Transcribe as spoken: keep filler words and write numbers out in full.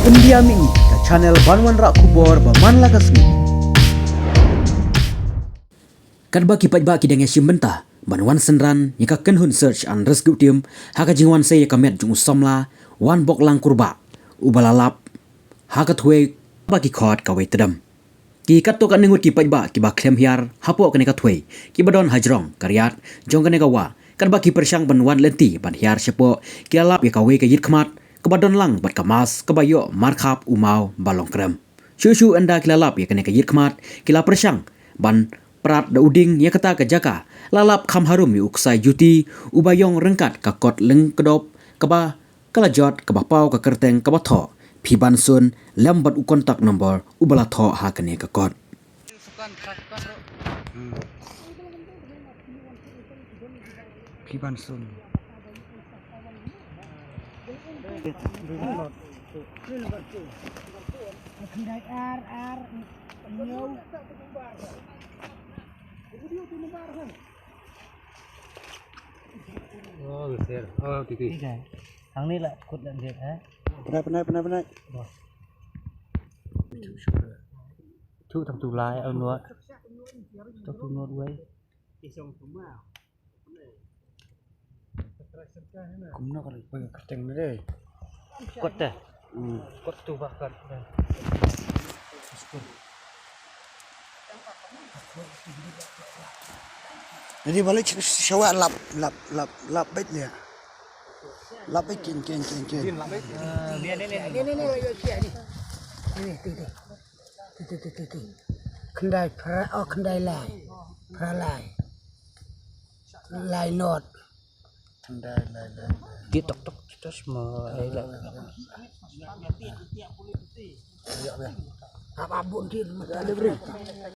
India Mih, ka channel ban wanrah khubor ba man la ka sngi. Katba ki paidbah ki dang ïashim bynta ban wan synran ïa ka kynhun search and rescue team ha ka jingwan sei ïa ka met jong u samla Wanboklang Kurbah uba la lap ha ka thwei ba ki khot kawei tdem. Ki katto katne ngut ki paidbah kiba khlem hiar hapoh kane ka thwei, kiba don hajrong ka riat jong kane ka wah, katba ki pyrshang ban wan lynti ban hiar shapoh, ki la lap ïa kawei ka ïit khmat kaba don lang bad ka mask kaba ïoh markhap u maw ba long krem. Shuh shuh ynda ki la lap ïa kane ka ïit khmat, ki la pyrshang ban prat da u dieng ïa kata ka jaka. La lap kham harum ïa u ksai juti uba ïong ryngkat ka kot lyngkdop kaba ka la jot kaba paw ka kyrteng kaba thoh Phibansun lem bad u contact number uba la thoh ha kane ka kot. Phibansun. Oh, geser. Oh, titik. Tiga. Ang ni lah kut dan dia, eh. Pernah, pernah, pernah, pernah. Wah. Thu thang tu lai, au nuat. Thang tu nuat wei. Kumno ka la poi ka kyrteng ne de? Kot te. Hmm. Kot tu ba kot te. Jadi balik shawa lap lap lap lap bait ne. Lap bait kin kin kin kin. Ni ni ni ni. Ni ni ni. Khyndai phra, oh, khyndai lai. Phra lai. Lai not. Khyndai lai lai. Ki tok tok tok mo ai la. Ap ap bun tin.